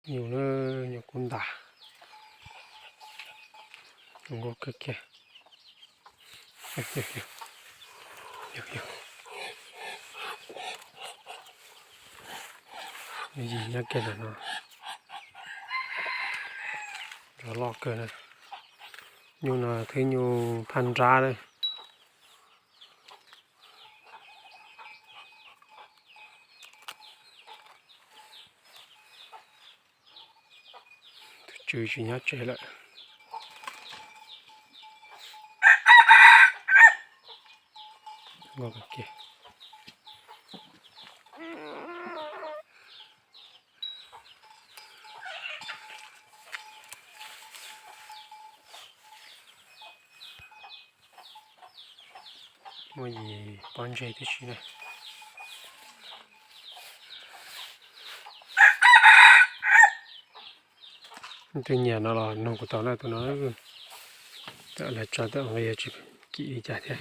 Nyuj na, nyuj kub ntas. Zoo nkauj kawg kiag. Yim nyob kiag ntawm no. Cov loj kawg na. Nyuj no twb nyuj phaj nrab na. Tus tswv tsis nyob tsev lawm. Muaj yim pob ntseg tib si na. Tus nyiam no los nug kuv tau na, tus no. Tam lawv tso tam nqi tsis kim li cas thiab.